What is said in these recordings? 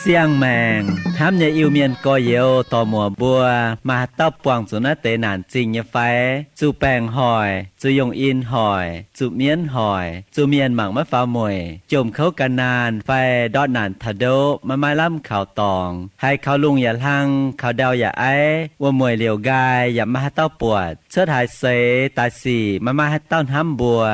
Siang-maengc hnamv nyei Iu-Mienh gorx-youz dorc-muoc mbuo, maaih haaix dauh buangh zuqc naaiv deix naanc zingh nyei fai? Zuqc baengc hoic, zuqc yongh in hoic, zuqc mienv hoic, zuqc mienh mangc maiv faaux mueic, jomc kouv gan naanh fai ndortv naanc taux ndoqv maiv maaih lamh kaux dorngx, haiz kaux lungh yaac hlang, kaux ndau yaac aiv, wuom-mueic liouc nqaai yaac maiv maaih haaix dauh buatc, cuotv haaix seix daaih sic maiv maaih haaix dauh hnamv mbuo,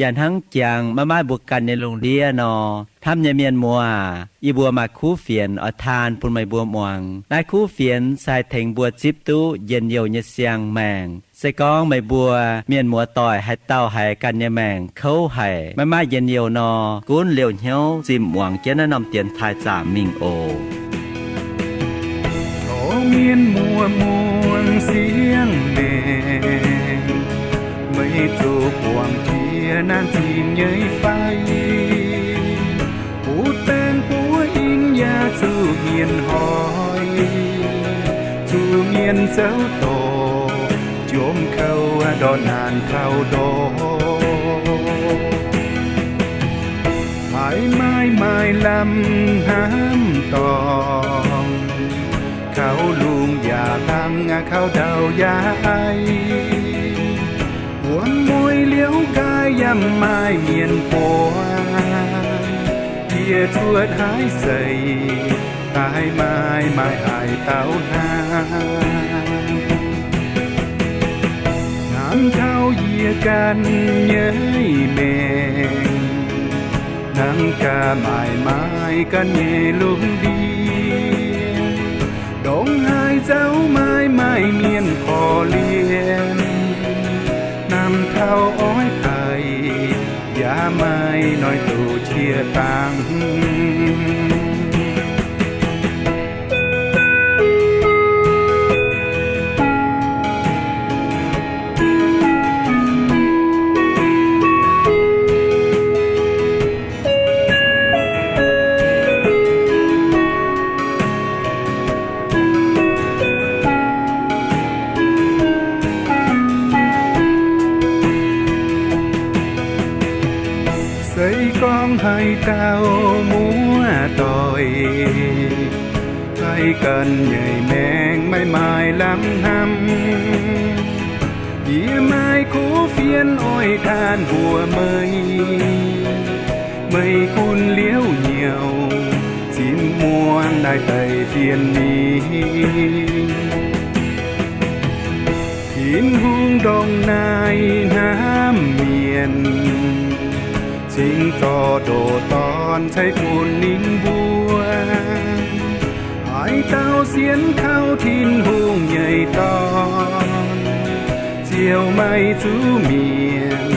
yaac hnangv jangx maiv maaih mbuo ganh nyei lungh ndiev nor, hnamv nyei mienh muoz, yie mbuo maaih kuv fienx oix taan bun meih mbuo muangx. Naaiv kuv fienx se haih tengx mbuo zipv duqv njien-youh nyei siang-maengc. Se gorngv meih mbuo mienh muoz-doic haaix dauh haiz ganh nyei maengc kouv haic, maiv maaih njien-youh nor, gunv liouh hnyouv zimh muangx jienv naaiv norm dienx taaih zaamc mingh oc. Tov mienh muoz muangx siang-maengc, meih zoux buangh jiex naanc zingh nyei fai? Butv baengc buov in yaac zuqc mienh hoic, zuqc mienh zouv dorc, jomc kouv ndortv naanc taux ndoqv. Haiz maaih maaih lamh hnamv dorngx, kaux lungh yaac hlang, kaux ndau yaac aiv, wuom-mueic liouc nqaai yaac maaih mienh buatc, yie cuotv haaix seix daaih maaih maaih haaix dauh hnamv. Hnamv taux yie ganh nyei maengc, hnangv gaax maaih maaih ganh nyei lungh ndiev, ndongc haaix nzauh maaih maaih mienh korv-lienh, hnamv taux oix daic, yaac maaih noic doqc qiex dangh. Se gorngv haaix dauh muoz-doic haiz ganh nyei maengc maiv maaih lamh hnamv, yie maaih kuv fienx oix taan mbuox meih. Meih gunv liouh hnyouv zinh muonz naaiv deix fienx mingh, Tin-Hungh ndongc naaiv hnamv mienh, cingx zorqv ndoqc Dorn ceix bun ninh mbuo. Haaix dauh sienx kaux Tin-Hungh nyei Dorn ziouc maiv zuqc mienh,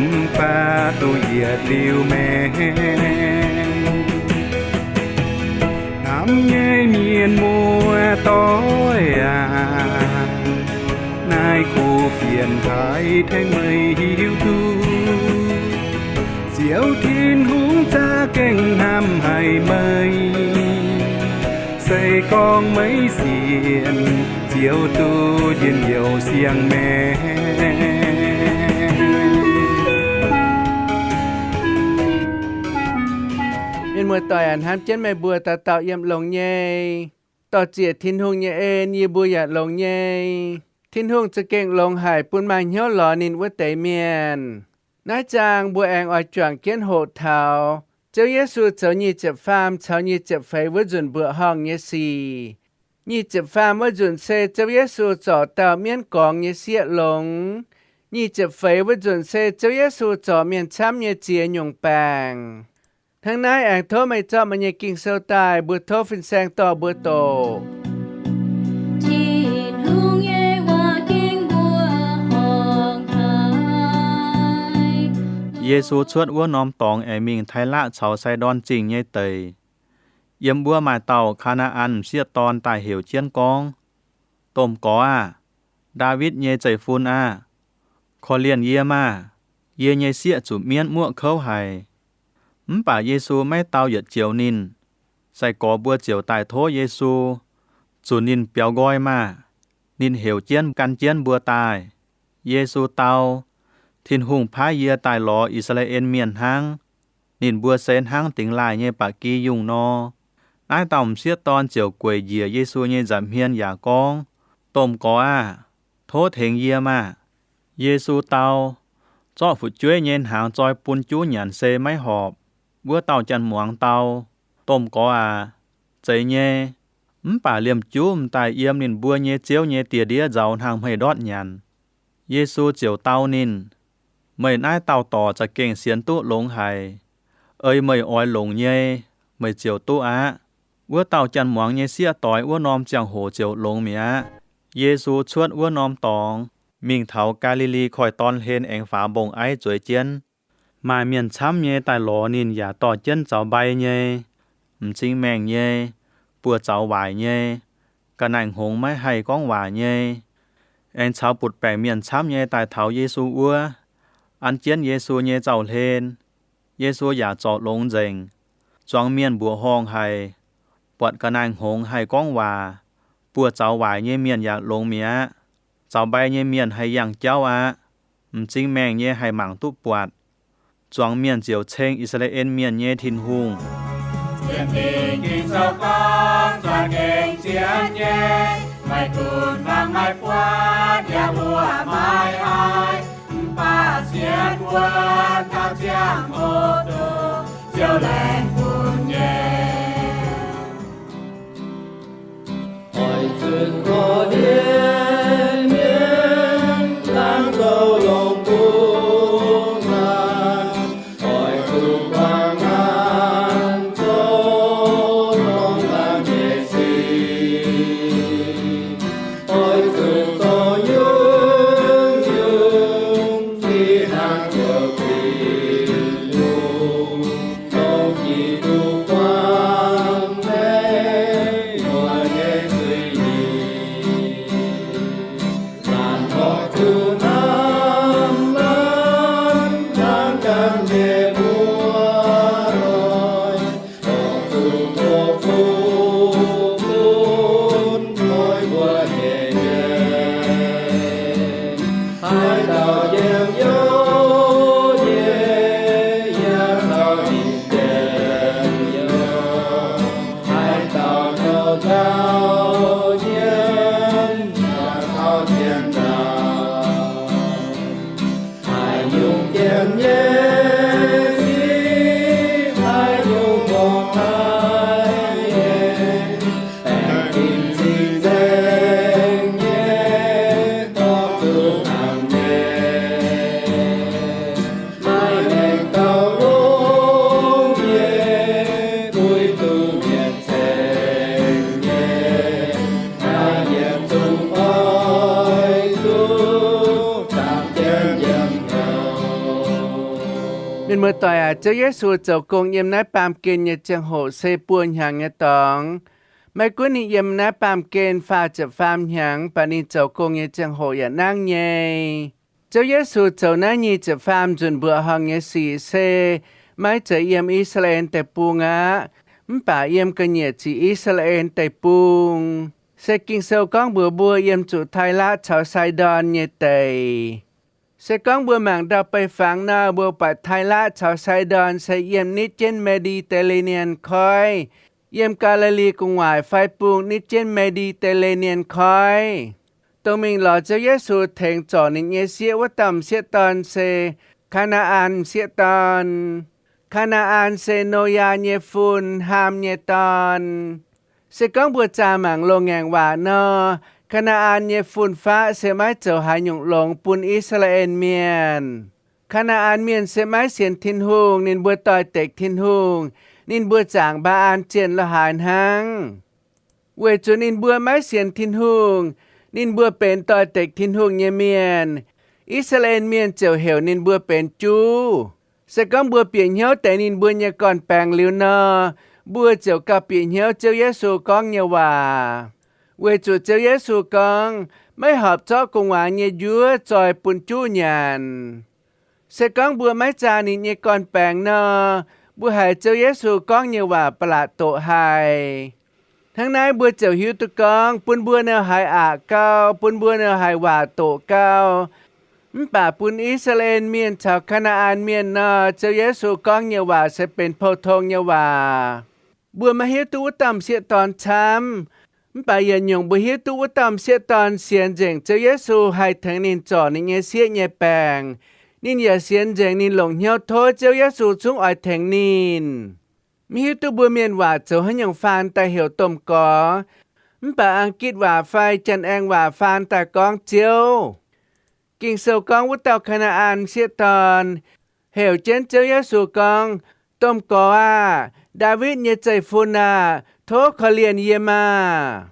mv baac duqv yietc liuz maengc. Hnamv nyei mienh muoz-doic aac, naaiv kuv fienx haiz tengx meih hiuv duqv, Ziouv Tin-Hungh za'gengh hnamv haic meih. Se gorngv meih sienx, ziouc duqv njien-youh siang-maengc. Mienh muoz-doic aac, hnamv jienv meih mbuo dauh dauh yiem longx nyei. Dorh ziec Tin-Hungh nyei en yie mbuo yaac longx nyei. Tin-Hungh za'gengh longx haic bun maaih hnyouv lorz ninh wuov deix mienh. Naaiv zaang mbuo aengx oix juangc jienv hoqc taux Ziouv Yesu zoux nyic ziepc faam caux nyic ziepc feix wuov nzunc mbuoqc horngh nyei sic. Nyic ziepc faam wuov nzunc se Ziouv Yesu zorc dauh mienv gorngx nyei sieqv longx. Nyic ziepc feix wuov nzunc se Ziouv Yesu zorc mienh camv nyei ziex nyungc baengc. Hnangv naaiv aengx tov meih zorqv meih nyei Ging-Sou daaih, mbuo tov fin-saeng dorh mbuo doqc. Tin-Hungh nyei waac-ging mbuoqc horngh haic. Yesu cuotv wuov norm dorngx aengx mingh Taailaqv caux Saidon Zingh nyei deic. Yiem wuov maaih dauh Kaa^naa^an M'sieqv dorn daaih heuc jienv gorngv, Domh Gorx aah! Ndaawitv nyei Zeiv-Fun aah! Korv-lienh yie maah! Yie nyei sieqv zuqc mienv muoqv kouv haic. Mv baac Yesu maiv dau yietc joux ninh. Sai-gorx mbuo ziouc daaih tov Yesu, zunc ninh biaux nqoi maah! Ninh heuc jienv gan jienv mbuo daaih. Yesu dau, Tin-Hungh paaiv yie daaih lorz I^saa^laa^en Mienh hnangv. Ninh mbuo se hnangv dingx laaih nyei ba'gi yungh nor. Naaiv dauh m'sieqv dorn ziouc gueic njiec Yesu nyei nza'hmien yaac gorngv, Domh Gorx aah! Tov tengx yie maah! Yesu dau, Zorqv fu'jueiv nyei hnaangx zoi bun juv nyanc se maiv horpc. Wuov dauh janx-muangz dau, Domh Gorx aac, zeiz nyei. Mv baac liemh juv m'daaih yiem ninh mbuo nyei ziouv nyei die-ndiev nzauz hnangv hmei ndortv nyanc. Yesu ziouc dau ninh, Meih naaiv dauh dorc za'gengh sienx duqv longx haic. Ei meih oix longc nyei, meih ziouc duqv aqv. Wuov dauh janx-muangz nyei sieqv doix wuov norm ziangh hoc ziouc longx mi'aqv. Yesu cuotv wuov norm dorngx, mingh taux Gaa^li^li Koiv-Dorn hlen aengx faaux mbong-aiv zueiz jienv. Maaih mienh camv nyei daaih lorz ninh yaac dorh jienv zaux mbai nyei, m'zing maengh nyei, buoz-zaux waaic nyei, ga'naaiv-hngongx maiv haih gorngv waac nyei. Aengx caux butc-baengc mienh camv nyei daaih taux Yesu wuov, an jienv Yesu nyei zaux-hlen. Yesu yaac zorc longx nzengc. Zuangx mienh mbuoqc horngh haic. Buatc ga'naaiv-hngongx haih gorngv waac, buoz-zaux waaic nyei mienh yaac longx mi'aqv. Zaux mbai nyei mienh haih yangh jauv aqv. M'zing maengh nyei haih mangc duqv buatc. Zuangx mienh ziouc ceng I^saa^laa^en Mienh nyei Tin-Hungh, Ging-Sou gorngv za'gengh zien nyei, maiv gunv mangc maiv buatc yaac mbuoqc maiv haih, mv baac sienx wuov dauh ziangh hoc duqv Ziouv laengz bun nyei. Oix zuqc korv-lienh mienh, laengz zouv longx bun naaic. Oix zuqc guangc naaic zoux norm laanh nyei sic. Oix zuqc zoux nyungc-nyungc fih hnangv Ziouv Tin-Hungh, dongh Giduc guangc meih muoz nyei zuiz-nyeic. Laanh horpc zuqc hnamv maanc ganh nyei muoz-doic, horpc zuqc tov fuqv bun mueiz mbuo nyei mienh. Haaix dauh njien-youh nyei, yaac taux ninh njien-youh. Haaix dauh douc dauh nyiemv, yaac taux zien dauh. Haaix nyungc jien nyei sic, haaix nyungc mbuoqc taaih nyei, aengx zinh nzengc nyei, dorh zuqc hnangv nyei. Maiv gaengh gauh longx nyei, puix duqv mienh ceng nyei, haaix yietc zungv oix zuqc zaangc jienv yiem nouh. Mienh muoz-doic aac, Ziouv Yesu zoux gong yiem naaiv baamh gen nyei ziangh hoc se buo hnyangx nyei dorngx. Maiv gunv ninh yiem naaiv baamh gen faah ziepc faam hnyangx, mv baac ninh zoux gong nyei ziangh hoc yaac nangv nyei. Ziouv Yesu zoux naaiv nyic ziepc faam nzunc mbuoqc horngh nyei sic se maiv zeiz yiem I^saa^laa^en Deic-Bung aqv, mv baac yiem ga'nyiec ziqc I^saa^laa^en Deic-Bung. Se Ging-Sou gorngv mbuox mbuo yiem zuqc Taailaqv caux Saidon nyei deic. Se gorngv mbuo mangc ndau-beih fangx nor, mbuo buatc Taailaqv caux Saidon se yiem nitv jienv Mediterranean koiv. Yiem Gaa^li^li Gu'nguaaic fai bung nitv jienv Mediterranean koiv. Dongh mingh lorz Ziouv Yesu tengx zorc ninh nyei sieqv wuov dauh m'sieqv dorn se Kaa^naa^an m'sieqv dorn. Kaa^naa^an se Noyaa nyei fun, Haam nyei dorn. Se gorngv mbuo zaah mangc loz-ngaengc waac nor, Kaa^naa^an nyei fun-faqv se maiv zoux haaix nyungc longx bun I^saa^laa^en Mienh. Kaa^naa^an Mienh se maiv sienx Tin-Hungh, ninh mbuo doix-dekc Tin-Hungh, ninh mbuo zaangc mbaa an zienh lo haaix hnangv. Weic zuqc ninh mbuo maiv sienx Tin-Hungh, ninh mbuo benx doix-dekc Tin-Hungh nyei mienh, I^saa^laa^en Mienh ziouc heuc ninh mbuo benx juv. Se gorngv mbuo bieqc hnyouv deix ninh mbuo nyei gorn-baengx liuz nor, mbuo ziouc gauh bieqc hnyouv Ziouv Yesu gorngv nyei waac. Weic zuqc Ziouv Yesu gorngv, maiv horpc zorqv gu'nguaaz nyei njuov zoih bun juv nyanc. Se gorngv mbuo maiv zaah ninh nyei gorn-baengx nor, Mbuo haiz Ziouv Yesu gorngv nyei waac ba'laqc doqc haic. Hnangv naaiv mbuo ziouc hiuv duqv gorngv bun mbuo nor haiz aqc gau, bun mbuo nor haiz waac doqc gau. Mv baac bun I^saa^laa^en Mienh caux Kaa^naa^an Mienh nor, Ziouv Yesu gorngv nyei waac se benx pou-tong nyei waac. Mbuo maiv hiuv duqv wuov dauh m'sieqv dorn camv. Mv baac yietc nyungc mbuo hiuv duqv wuov dauh m'sieqv dorn sienx nzengc Ziouv Yesu haih tengx ninh zorc ninh nyei sieqv nyei baengc. Ninh yaac sienx nzengc ninh longc hnyouv tov Ziouv Yesu zungv oix tengx ninh. Maiv hiuv duqv mbuo mienh waac zoux haaix nyungc faan daaih heuc domh gorx, mv baac Ang^gitv waac fai Janx-Aengx waac faan daaih gorngv Ziouv. Ging-Sou gorngv wuov dauh Kaa^naa^an m'sieqv dorn heuc jienv Ziouv Yesu gorngv, Domh gorx aah! Ndaawitv nyei zeiv-fun aah! Tov korv-lienh yie maah!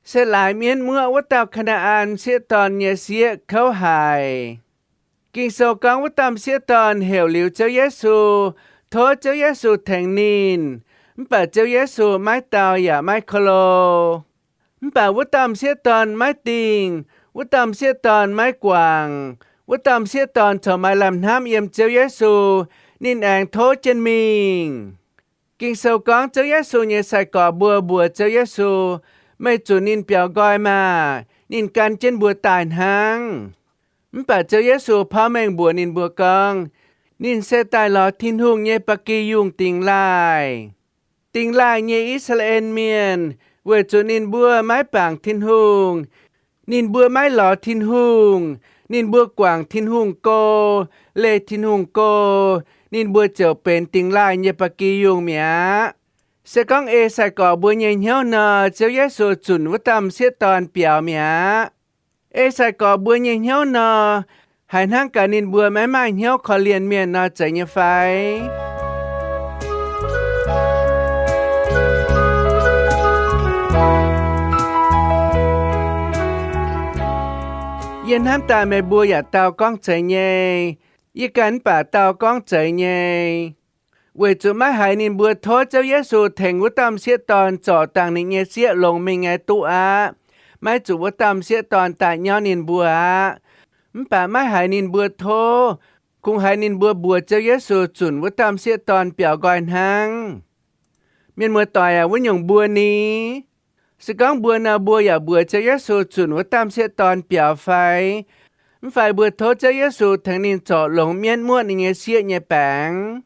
Se laaix mienv muoqv wuov dauh Kaa^naa^an m'sieqv dorn nyei sieqv kouv haic. Ging-Sou gorngv wuov dauh m'sieqv dorn heuc liuz Ziouv Yesu, tov Ziouv Yesu tengx ninh, mv baac Ziouv Yesu maiv dau yaac maiv ko lo. Mv baac wuov dauh m'sieqv dorn maiv dingh, wuov dauh m'sieqv dorn maiv guangc, wuov dauh m'sieqv dorn corc maaih lamh hnamv yiem Ziouv Yesu, ninh aengx tov jienv mingh. Ging-Sou gorngv Ziouv Yesu nyei sai-gorx mbuo mbuox Ziouv Yesu, Meih zunc ninh biaux nqoi maah! Ninh gan jienv mbuo daaih hnangv. Mv baac Ziouv Yesu porv mengh mbuox ninh mbuo gorngv, Ninh se daaih lorz Tin-Hungh nyei ba'gi yungh dingx laaih. Dingx laaih nyei I^saa^laa^en Mienh, weic zuqc ninh mbuo maiv bangc Tin-Hungh, ninh mbuo maiv lorz Tin-Hungh, ninh mbuo guangc Tin-Hungh go, leih Tin-Hungh go, ninh mbuo ziouc benx dingx laaih nyei ba'gi yungh mi'aqv. Se gorngv ei sai-gorx mbuo nyei hnyouv nor, Ziouv Yesu zunc wuov dauh m'sieqv dorn biaux mi'aqv. Ei sai-gorx mbuo nyei hnyouv nor, haiz hnangv gaax ninh mbuo maiv maaih hnyouv korv-lienh mienh nor zeiz nyei fai? Yie hnamv daaih meih mbuo yaac dau gorngv zeiz nyei. Yie ganh mv baac dau gorngv zeiz nyei. Weic zuqc maiv haiz ninh mbuo tov Ziouv Yesu tengx wuov dauh m'sieqv dorn zorc dangh ninh nyei sieqv longx mingh nyei duqv aqv. Maiv zuqc wuov dauh m'sieqv dorn daaih nyauv ninh mbuo aqv. Mv baac maiv haiz ninh mbuo tov, kungx haiz ninh mbuo mbuox Ziouv Yesu zunc wuov dauh m'sieqv dorn biaux nqoi hnangv. Mienh muoz-doic aac, wuov nyungc mbuo ni? Se gorngv mbuo nor, mbuo yaac mbuox Ziouv Yesu zunc wuov dauh m'sieqv dorn biaux fai? Mv fai mbuo tov Ziouv Yesu tengx ninh zorc longx mienv muoqv ninh nyei sieqv nyei baengc?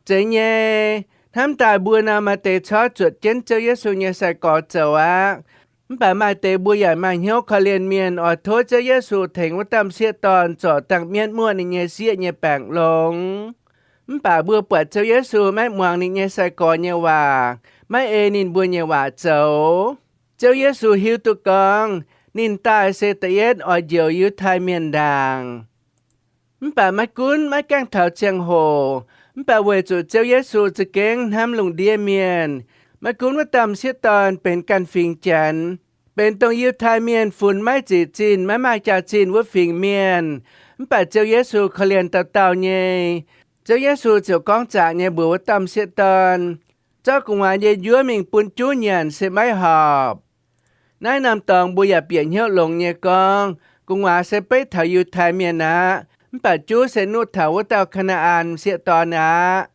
Zeiz nyei. Hnamv daaih mbuo nor, maaih deix corc zuotc jienv Ziouv Yesu nyei sai-gorx zoux aqv. Mv baac maaih deix mbuo yaac maaih hnyouv korv-lienh mienh oix tov Ziouv Yesu tengx wuov dauh m'sieqv dorn zorc dangh mienv muoqv ninh nyei sieqv nyei baengc longx. Mv baac mbuo buatc Ziouv Yesu maiv muangx ninh nyei sai-gorx nyei waac, maiv ei ninh mbuo nyei waac zoux. Ziouv Yesu hiuv duqv gorngv ninh daaih se da'yietv oix njoux Yiutai Mienh ndaangc. Mv baac maiv gunv maiv gaengh taux ziangh hoc, mv baac weic zuqc Ziouv Yesu za'gengh hnamv lungh ndiev mienh, maiv gunv wuov dauh m'sieqv dorn benx ganh fingx Janx, benx dongh Yiutai Mienh funx maiv zic zinh maiv maaih jaax-zinh wuov fingx mienh, mv baac Ziouv Yesu korv-lienh dauh dauh nyei. Ziouv Yesu ziouc gorngv zaqc nyei mbuox wuov dauh m'sieqv dorn, Zorqv gu'nguaaz nyei njuov mingh bun juv nyanc se maiv horpc. Naaiv norm dorngx mbuo yaac bieqc hnyouv longx nyei gorngv, gu'nguaaz se beiv taux Yiutai Mienh aqv, mv baac juv se nuqv taux wuov dauh Kaa^naa^an m'sieqv dorn aqv.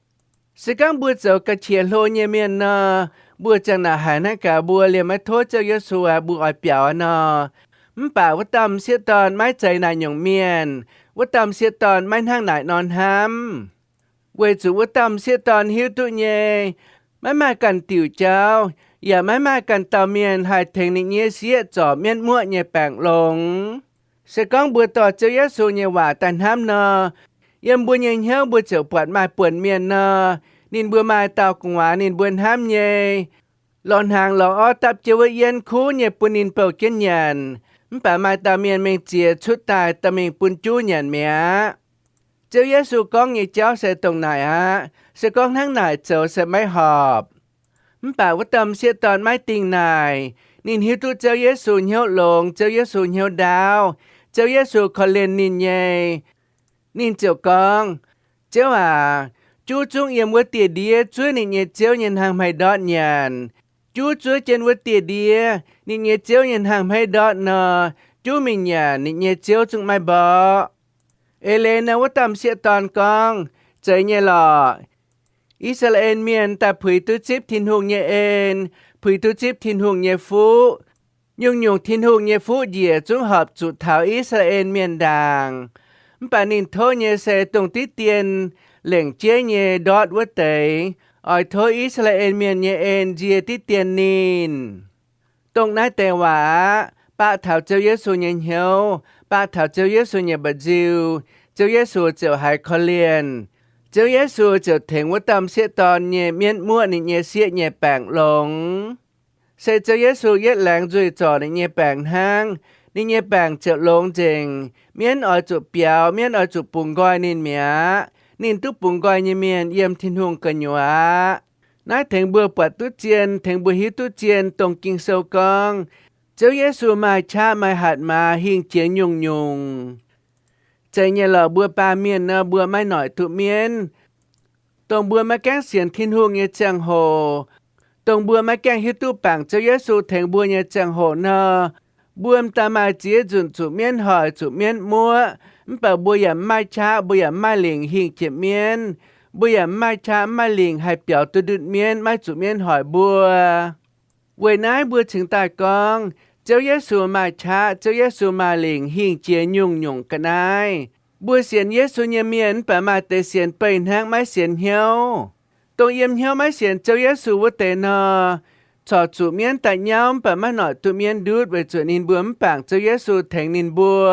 Se gorngv mbuo zoux ga'qiex hlo nyei mienh nor, mbuo ziang naaic haiz hnangv gaax mbuo liemh maiv tov Ziouv Yesu aqv, mbuo oix biaux nor. Mv baac wuov dauh m'sieqv dorn maiv zeiz naaic nyungc mienh. Wuov dauh m'sieqv dorn maiv hnangv naaic nor hnamv. Weic zuqc wuov dauh m'sieqv dorn hiuv duqv nyei, maiv maaih ganh diuc jauv, yaac maiv maaih ganh dauh mienh haih tengx ninh nyei sieqv zorc mienv muoqv nyei baengc longx. Se gorngv mbuo dorh Ziouv Yesu nyei waac daaih hnamv nor, yiem mbuo nyei hnyouv mbuo ziouc buatc maaih buonc mienh nor, ninh mbuo maaih dauh gu'nguaaz ninh mbuo hnamv nyei. Lorz hnaangx lorz orv dapv jienv wuov yienv kuv nyei bun ninh bouh jienv nyanc. Mv baac maaih dauh mienh mingh ziex cutv daaih dorh mingh bun juv nyanc mi'aqv. Ziouv Yesu gorngv nyei jauv se dongh naaic aqv. Se gorngv hnangv naaic zoux se maiv horpc. Mv baac wuov dauh m'sieqv dorn maiv dingh naaic. Ninh hiuv duqv Ziouv Yesu hnyouv longx, Ziouv Yesu hnyouv ndaauv, Ziouv Yesu korv-lienh ninh nyei. Ninh ziouc gorngv, Ziouv aac, juv zungv yiem wuov dieh ndiev zuov ninh nyei ziouv nyei hnangv hmei ndortv nyanc. Juv zuov jienv wuov dieh ndiev, ninh nyei ziouv nyei hnangv hmei ndortv nor, juv mingh nyanc, ninh nyei ziouv zungv maiv mborqv. Eix leiz nor, wuov dauh m'sieqv dorn gorngv, Zeiz nyei lorqc. I^saa^laa^en Mienh daaih puix duqv zipv Tin-Hungh nyei en, puix duqv zipv Tin-Hungh nyei fuqv. Nyungc-nyungc Tin-Hungh nyei fuqv njiec zungv horpc zuqc taux I^saa^laa^en Mienh ndaangc. Mv baac ninh tov nyei se dongh diqv dien lengc jeiv nyei ndortv wuov deix, oix tov I^saa^laa^en Mienh nyei en nzie diqv dien ninh. Dongh naaiv deix waac aqv, baqv taux Ziouv Yesu nyei hnyouv, baqv taux Ziouv Yesu nyei mba'nziu, Ziouv Yesu ziouc haiz korv-lienh. Ziouv Yesu ziouc tengx wuov dauh m'sieqv dorn nyei mienv muoqv ninh nyei sieqv nyei baengc longx. Se Ziouv Yesu yietv laengz nzuih zorc ninh nyei baengc hnangv, ninh nyei baengc ziouc longx nzengc. Mienv oix zuqc biaux, mienv oix zuqc bungx nqoi ninh mi'aqv. Ninh duqv bungx nqoi nyei mienh yiem Tin-Hungh gu'nyuoz aqv. Naaiv tengx mbuo buatc duqv zien, tengx mbuo hiuv duqv zien dongh Ging-Sou gorngv, Ziouv Yesu maaih qaqv maaih hatc maaz hingh jiex nyungc-nyungc. Zeiz nyei lorqc, mbuo baamh mienh nor, mbuo maiv noic duqv mienv. Dongh mbuo maiv gaengh sienx Tin-Hungh nyei ziangh hoc, dongh mbuo maiv gaengh hiuv duqv bangc Ziouv Yesu tengx mbuo nyei ziangh hoc nor, mbuo m'daaih maaih ziex nzunc zuqc mienv hoic, zuqc mienv muoqv. Mv baac mbuo yaac mv maaih qaqv, mbuo yaac mv maaih lingc hingh jiex mienv. Mbuo yaac mv maaih qaqv, mv maaih lingc haih biaux duqv ndutv mienv, maiv zuqc mienv hoic mbuo. Weic naaiv mbuo cingx daaih gorngv, Ziouv Yesu maaih qaqv, Ziouv Yesu maaih lingc hingh jiex nyungc-nyungc ga'naaiv. Mbuo sienx Yesu nyei mienh mv baac maaih deix sienx beih hnangv, maiv sienx hnyouv. Dongh yiem hnyouv maiv sienx Ziouv Yesu wuov deix nor, corc zuqc mienv daaih nyauv mv baac maiv noic duqv mienv ndutv weic zuqc ninh mbuo mv bangc Ziouv Yesu tengx ninh mbuo.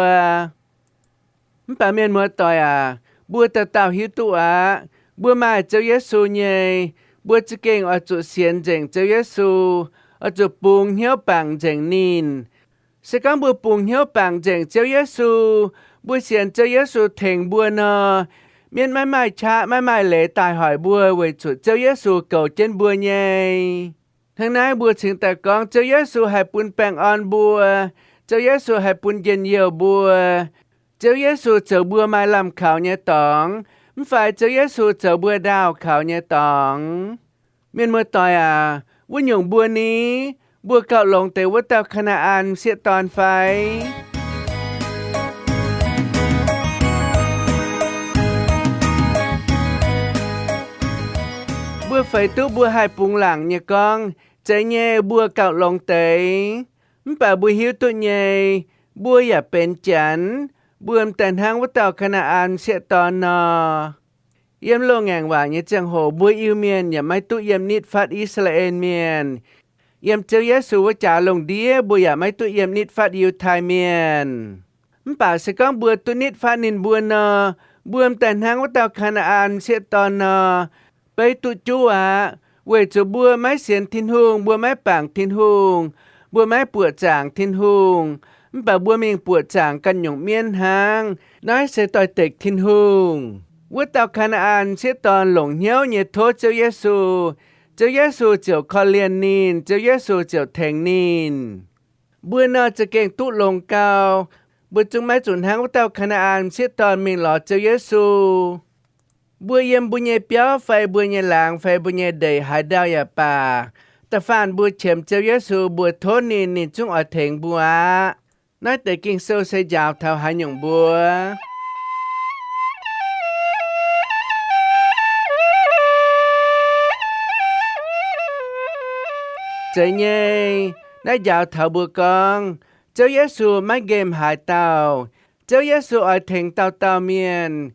Mv baac mienh muoz-doic aac, mbuo dauh dauh hiuv duqv aqv. Mbuo maaih Ziouv Yesu nyei, mbuo za'gengh oix zuqc sienx nzengc Ziouv Yesu, oix zuqc bungx hnyouv bangc nzengc ninh. Se gorngv mbuo bungx hnyouv bangc nzengc Ziouv Yesu, mbuo sienx Ziouv Yesu tengx mbuo nor, mienv maiv maaih qaqv maiv maaih leiz daaih hoic mbuo weic zuqc Ziouv Yesu goux jienv mbuo nyei. Hnangv naaiv mbuo cingx daaih gorngv Ziouv Yesu haih bun baengh orn mbuo, Ziouv Yesu haih bun njien-youh mbuo. Ziouv Yesu zoux mbuo maaih lamh kaux nyei dorngx, mv fai Ziouv Yesu zoux mbuo ndaauh kaux nyei dorngx. Mienh muoz-doic aac, wuov nyungc mbuo ni, mbuo gauh longx deix wuov dauh Kaa^naa^an sieqv dorn fai? Mbuo feix duqv mbuo haih bungx laangc nyei gorngv, zeiz nyei mbuo gauh longx deix. Mv baac mbuo hiuv duqv nyei, mbuo yaac benx Janx, mbuo m'daaih hnangv wuov dauh Kaa^naa^an sieqv dorn nor. Yiem loz-ngaengc waac nyei ziangh hoc mbuo Iu-Mienh yaac maiv duqv yiem nitv fatv I^saa^laa^en Mienh. Yiem Ziouv Yesu wuov jaax lungh ndiev mbuo yaac maiv duqv yiem nitv fatv Yiutai Mienh. Mv baac se gorngv mbuo duqv nitv fatv ninh mbuo nor, mbuo m'daaih hnangv wuov dauh Kaa^naa^an sieqv dorn nor, beiv duqv juv aqv. Weic zuqc mbuo maiv sienx Tin-Hungh, mbuo maiv bangc Tin-Hungh, mbuo maiv buoqc zaangc Tin-Hungh, mv baac mbuo mingh buoqc zaangc ganh nyungc mienv hnangv. Naaiv se doix-dekc Tin-Hungh. Wuov dauh Kaa^naa^an sieqv dorn longc hnyouv nyei tov Ziouv Yesu, Ziouv Yesu ziouc korv-lienh ninh, Ziouv Yesu ziouc tengx ninh. Mbuo nor za'gengh duqv longx gau. Mbuo zungv maiv zuqc hnangv wuov dauh Kaa^naa^an sieqv dorn mingh lorz Ziouv Yesu. Mbuo yiem mbuo nyei biauv fai mbuo nyei laangz fai mbuo nyei ndeic haaix ndau yaac baac, da'faanh mbuo qiemx Ziouv Yesu, mbuo tov ninh, ninh zungv oix tengx mbuo aqv. Naaiv deix Ging-Sou se njaaux taux haaix nyungc mbuo? Zeiz nyei, naaiv njaaux taux mbuo gorngv, Ziouv Yesu maiv nqemh haaix dauh. Ziouv Yesu oix tengx dauh dauh mienh.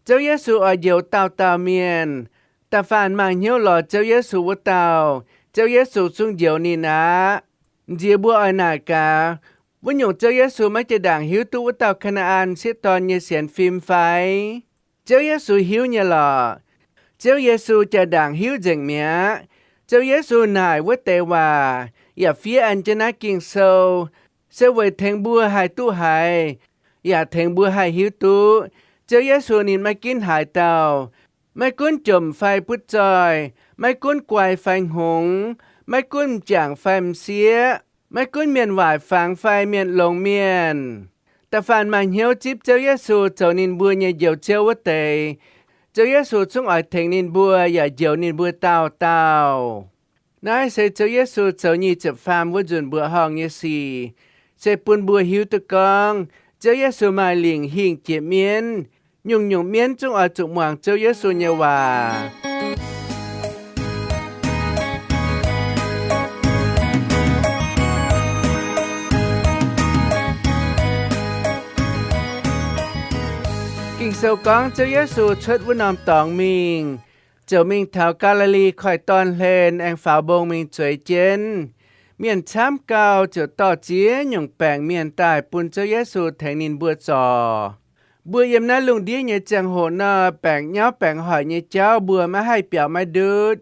Ziouv Yesu oix njoux dauh dauh mienh. Da'faanh maaih hnyouv lorz Ziouv Yesu wuov dauh, Ziouv Yesu zungv njoux ninh aqv. Nziex mbuo oix naaic gaax, wuov nyungc Ziouv Yesu maiv jiex ndaangc hiuv duqv wuov dauh Kaa^naa^an sieqv dorn nyei sienx fim fai? Ziouv Yesu hiuv nyei lorqc. Ziouv Yesu jiex ndaangc hiuv nzengc mi'aqv. Ziouv Yesu naaic wuov deix waac yaac fiev an jienv naaiv Ging-Sou, se weic tengx mbuo haih duqv haiz, yaac tengx mbuo haih hiuv duqv Ziouv Yesu ninh maiv ginv haaix dauh. Maiv gunv jomc fai butv zoih, maiv gunv guai fai hngongx, maiv gunv m'jangc fai m'sieqv, maiv gunv mienh waaic fangx fai mienh longx mienh, da'faanh maaih hnyouv zipv Ziouv Yesu zoux ninh mbuo nyei Njoux Ziouv wuov deix, Ziouv Yesu zungv oix tengx ninh mbuo yaac njoux ninh mbuo dauh dauh. Naaiv se Ziouv Yesu zoux nyic ziepc faam wuov nzunc mbuoqc horngh nyei sic, se bun mbuo hiuv duqv gorngv Ziouv Yesu maaih lingc hingh jiex mienv. Nyungc-nyungc mienv zungv oix zuqc muangx Ziouv Yesu nyei waac. Sou gorngv Ziouv Yesu cuotv wuov norm dorngx mingh, ziouc mingh taux Gaa^li^li Koiv-Dorn hlen aengx faaux mbong mingh zueiz jienv. Mienh camv gauh ziouc dorh ziex nyungc baengc mienh daaih bun Ziouv Yesu tengx ninh mbuo zorc. Mbuo yiem naaiv lungh ndiev nyei ziangh hoc nor, baengc nyauv baengc hoic nyei jauv mbuo maiv haih biaux maiv ndutv.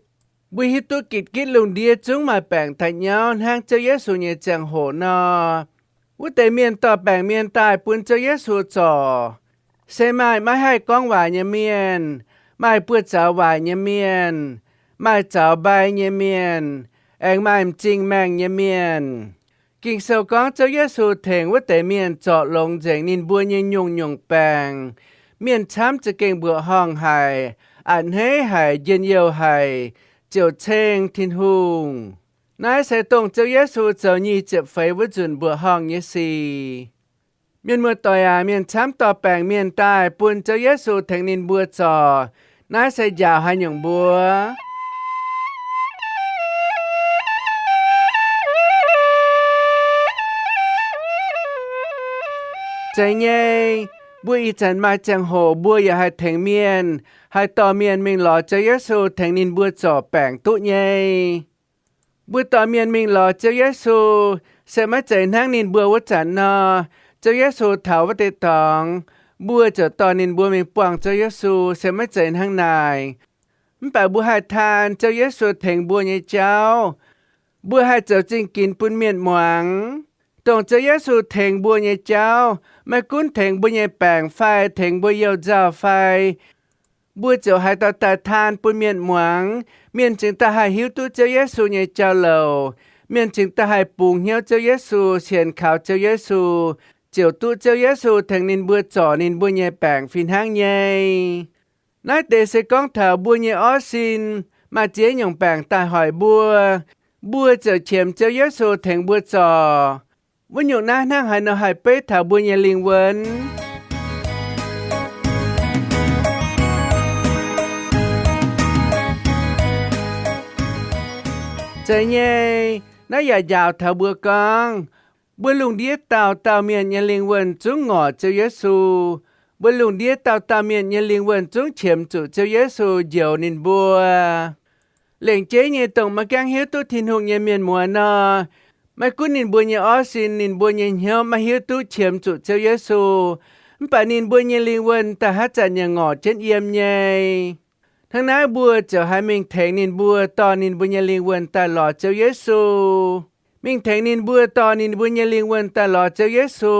Mbuo hiuv duqv gitv-gitv lungh ndiev zungv maaih baengc daaih nyauv hnangv Ziouv Yesu nyei ziangh hoc nor. Wuov deix mienh dorh baengc mienh daaih bun Ziouv Yesu zorc, se maaih maiv haih gorngv waac nyei mienh, maaih buoz-zaux waaic nyei mienh, maaih zaux mbai nyei mienh, aengx maaih m'zing maengh nyei mienh. Ging-Sou gorngv Ziouv Yesu tengx wuov deix mienh zorc longx nzengc ninh mbuo nyei nyungc-nyungc baengc. Mienh camv za'gengh mbuoqc horngh haic, a'hneiv haic, njien-youh haic, ziouc ceng Tin-Hungh. Naaiv se dongh Ziouv Yesu zoux nyic ziepc feix wuov nzunc mbuoqc horngh nyei sic. Mienh muoz-doic aac, mienh camv dorh baengc mienh daaih bun Ziouv Yesu tengx ninh mbuo zorc. Naaiv se njaaux haaix nyungc mbuo? Zeiz nyei, mbuo ih zanc maaih ziangh hoc mbuo yaac haih tengx mienh, haih dorh mienh mingh lorz Ziouv Yesu tengx ninh mbuo zorc baengc duqv nyei. Mbuo dorh mienh mingh lorz Ziouv Yesu, se maiv zeiz hnangv ninh mbuo wuov zanc nor, Ziouv Yesu taux wuov deix dorngx, mbuo ziouc dorh ninh mbuo mingh buangh Ziouv Yesu, se maiv zeiz hnangv naaic. Mv baac mbuo haih taan Ziouv Yesu tengx mbuo nyei jauv. Mbuo haih zoux zingh ginx bun mienh muangx. Dongh Ziouv Yesu tengx mbuo nyei jauv, maiv gunv tengx mbuo nyei baengc fai tengx mbuo youh nzauh fai, mbuo ziouc haaix dauh daaih taan bun mienh muangx, mienh cingx daaih haih hiuv duqv Ziouv Yesu nyei jauv-louc. Mienh cingx daaih haih bungx hnyouv Ziouv Yesu, sienx kaux Ziouv Yesu, ziouc duqv Ziouv Yesu tengx ninh mbuo zorc ninh mbuo nyei baengc fih hnangv nyei. Naaiv deix se gorngv taux mbuo nyei orv sin maaih ziex nyungc baengc daaih hoic mbuo, mbuo ziouc qiemx Ziouv Yesu tengx mbuo zorc. Wuov nyungc naaiv hnangv haaix nor haih beiv taux mbuo nyei lingh wuonh? Zeiz nyei, naaiv yaac njaaux taux mbuo gorngv, mbuo lungh ndiev dauh dauh mienh nyei lingh wuonh zungv ngorc Ziouv Yesu. Mbuo lungh ndiev dauh dauh mienh nyei lingh wuonh zungv qiemx zuqc Ziouv Yesu njoux ninh mbuo. Lengc jeiv nyei, dongh maiv gaengh hiuv duqv Tin-Hungh nyei mienh muoz nor, maiv gunv ninh mbuo nyei orv sin, ninh mbuo nyei hnyouv maiv hiuv duqv qiemx zuqc Ziouv Yesu, mv baac ninh mbuo nyei lingh wuonh daaih haaix zanc yaac ngorc jienv yiem nyei. Hnangv naaiv mbuo ziouc haih mingh tengx ninh mbuo dorh ninh mbuo nyei lingh wuonh daaih lorz Ziouv Yesu. Mingh tengx ninh mbuo dorh ninh mbuo nyei lingh wuonh daaih lorz Ziouv Yesu,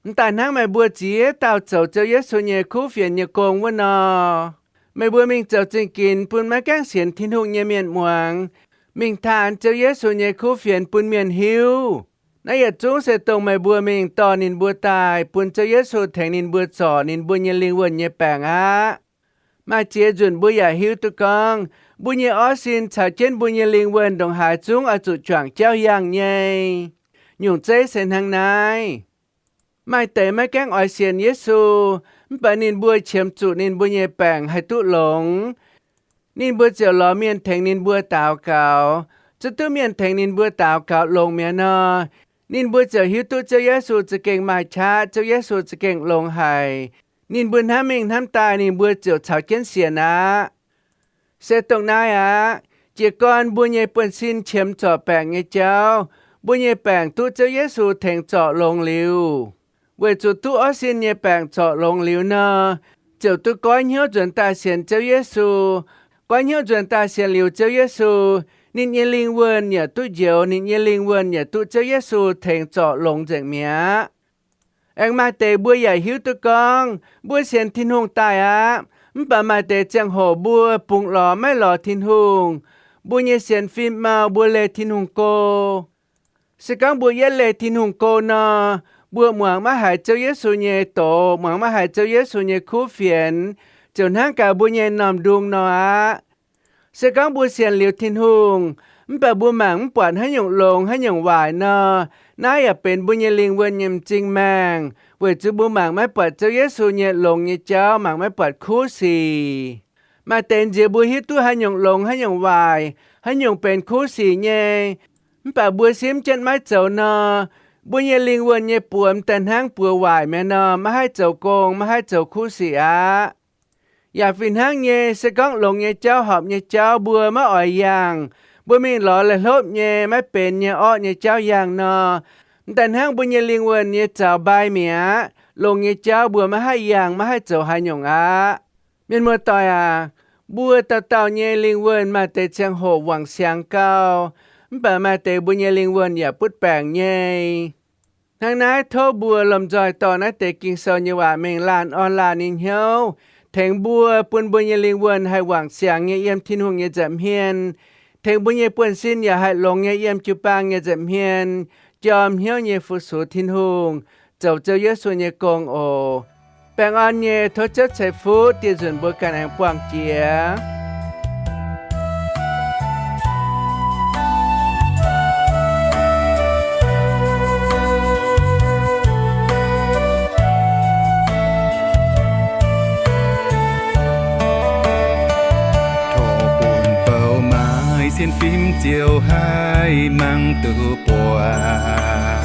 m'daaih hnangv meih mbuo ziex dauh zoux Ziouv Yesu nyei kuv fienx nyei gong wuov nor. Meih mbuo mingh zoux zingh ginx bun maiv gaengh sienx Tin-Hungh nyei mienh muangx, mingh taan Ziouv Yesu nyei kuv fienx bun mienh hiuv. Naaiv yietc zungv se dongh meih mbuo mingh dorh ninh mbuo daaih bun Ziouv Yesu tengx ninh mbuo zorc ninh mbuo nyei lingh wuonh nyei baengc aqv. Maaih ziex nzunc mbuo yaac hiuv duqv gorngv, mbuo nyei orv sin caux jienv mbuo nyei lingh wuonh ndongc haaix zungv oix zuqc juangc jauv yangh nyei. Nyungc zeiv se hnangv naaiv. Maaih deix maiv gaengh oix sienx Yesu, mv baac ninh mbuo qiemx zuqc ninh mbuo nyei baengc haih duqv longx. Ninh mbuo ziouc lorz mienh tengx ninh mbuo daux gaux. Zuov duqv mienh tengx ninh mbuo daux gaux longx mi'aqv nor, ninh mbuo ziouc hiuv duqv Ziouv Yesu za'gengh maaih qaqv, Ziouv Yesu za'gengh longx haic. Ninh mbuo hnamv mingh hnamv daaih ninh mbuo ziouc caux jienv sienx aqv. Se dongh naaiv aqv. Jiez gorn mbuo nyei buonv-sin qiemx zorc baengc nyei jauv, mbuo nyei baengc duqv Ziouv Yesu tengx zorc longx liuz, weic zuqc duqv orv sin nyei baengc zorc longx liuz nor, ziouc duqv goiv hnyouv nzuonx daaih sienx Ziouv Yesu. Goiv hnyouv nzuonx daaih sienx liuz Ziouv Yesu, ninh nyei lingh wuonh yaac duqv njoux, ninh nyei lingh wuonh yaac duqv Ziouv Yesu tengx zorc longx nzengc mi'aqv. Aengx maaih deix mbuo yaac hiuv duqv gorngv, mbuo sienx Tin-Hungh daaih aqv, mv baac maaih deix ziangh hoc mbuo bungx lorz maiv lorz Tin-Hungh. Mbuo nyei sienx fim mau, mbuo leih Tin-Hungh go. Se gorngv mbuo yietv leih Tin-Hungh go nor, mbuo muangx maiv haiz Ziouv Yesu nyei doz, muangx maiv haiz Ziouv Yesu nyei kuv fienx, ziouc hnangv gaax mbuo nyei m'normh ndung nor aqv. Se gorngv mbuo sienx liuz Tin-Hungh, mv baac mbuo mangc mv buatc haaix nyungc longx haaix nyungc waaic nor, naaiv yaac benx mbuo nyei lingh wuonh nyei m'zing maengh, weic zuqc mbuo mangc maiv buatc Ziouv Yesu nyei longx nyei jauv, mangc maiv buatc kuv sic. Maaih deix nziex mbuo hiuv duqv haaix nyungc longx haaix nyungc waaic, haaix nyungc benx kuv sic nyei, mv baac mbuo simv jienv maiv zoux nor, Mbuo nyei lingh wuonh nyei buoz m'daaih hnangv buoz waaic mi'aqv nor, maiv haih zoux gong, maiv haih zoux kuv sic aqv. Yaac fih hnangv nyei, se gorngv longx nyei jauv, horpc nyei jauv mbuo maiv oix yangh, mbuo mingh lorz la'hlopv nyei, maiv benx nyei, orqv nyei jauv yangh nor, m'daaih hnangv mbuo nyei lingh wuonh nyei zaux mbai mi'aqv. Longx nyei jauv mbuo maiv haih yangh, maiv haih zoux haaix nyungc aqv. Mienh muoz-doic aac, mbuo dauh dauh nyei lingh wuonh maaih deix ziangh hoc wangc siangx gau, mv baac maaih deix mbuo nyei lingh wuonh yaac butv baengc nyei. Hnangv naaiv tov mbuo lomh nzoih dorh naaiv deix Ging-Sou nyei waac mingh laanh orn laanh nyei hnyouv, tengx mbuo bun mbuo nyei lingh wuonh haih wangc siangx nyei yiem Tin-Hungh nyei nza'hmien, tengx mbuo nyei buonv-sin yaac haih longx nyei yiem jiu-baang nyei nza'hmien, jorm hnyouv nyei fu-sux Tin-Hungh, zoux Ziouv Yesu nyei gong oc. Baengh orn nyei, tov Ziouv ceix fuqv dieh nzunc mbuo ganh aengx buangh jiex. Tov bun bou maaih sienx fim ziouc haih mangc duqv buatc.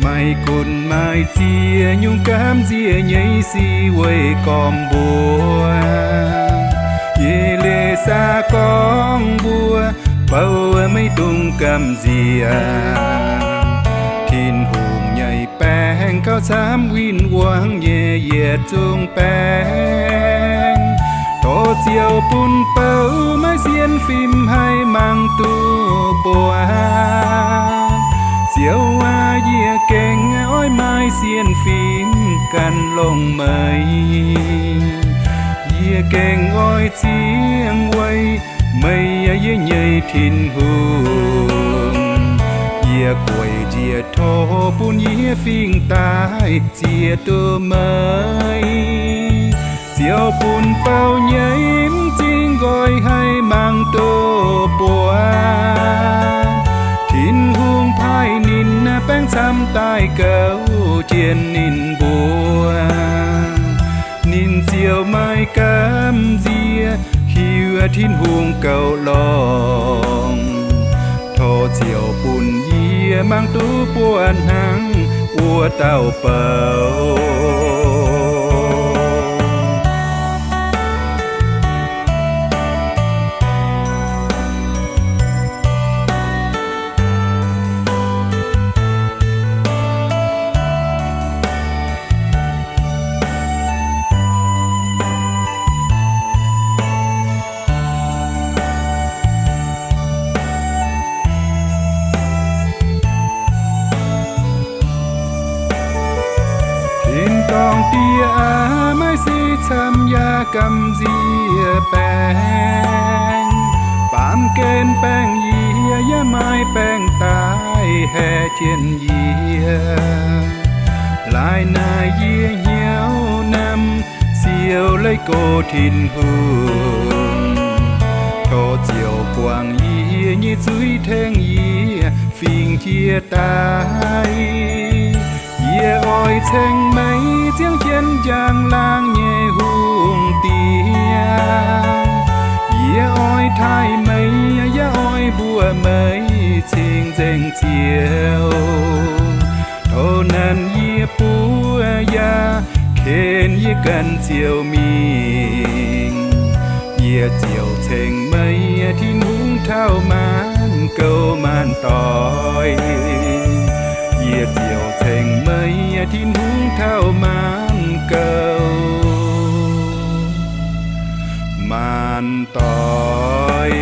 Maiv gunv maaih ziex nyungc gamh nziex nyei sic weih gormx mbuo, yie leiz saax gorngv mbuo bou maiv dungx gamh nziex. Tin-Hungh nyei baengc gauh camv win-wangv nyei yietc zungv baengc. Tov Ziouv bun bou maaih sienx fim haih mangc duqv buatc. Ziouv aac, yie gengh oix maaih sienx fim gan longx meih. Yie gengh oix ziangh weic meih, yie nyei Tin-Hungh. Yie gueic njiec tov bun yie fingx daaih ziex duqv meih. Ziouv bun bou nyei m'zing nqoi haih mangc duqv buatc. Tin-Hungh paaiv ninh baengc camv daaih gouv jienv ninh mbuo. Ninh ziouc maaih gamh nziex hiuv Tin-Hungh goux longx. Tov Ziouv bun yie mangc duqv buatc hnangv wuov dauh bou. Tin-dorngh Diex aac, maaih sic camv yaac gamh nziex baengc. Baamh gen baengh yie, yaac maaih baengc daaih haeqv jienv yie. Laaix naaic yie hnyouv namx siou leih go Tin-Hungh. Tov Ziouv guangc yie nyei zuiz, tengx yie fingx jiex daaih. Yie oix ceng meih ziouc jienv njang-laangc nyei hungh diex. Yie oix taaih meih, yaac oix mbuox meih cing-nzengc Ziouv. Tov nanc yie buov yaac ken yie ganh ziouc mingh. Yie ziouc ceng meih Tin-Hungh taux maanc gouv maanc doic. Yie ziouc ceng meih Tin-Hungh taux maanc gouv maanc doic.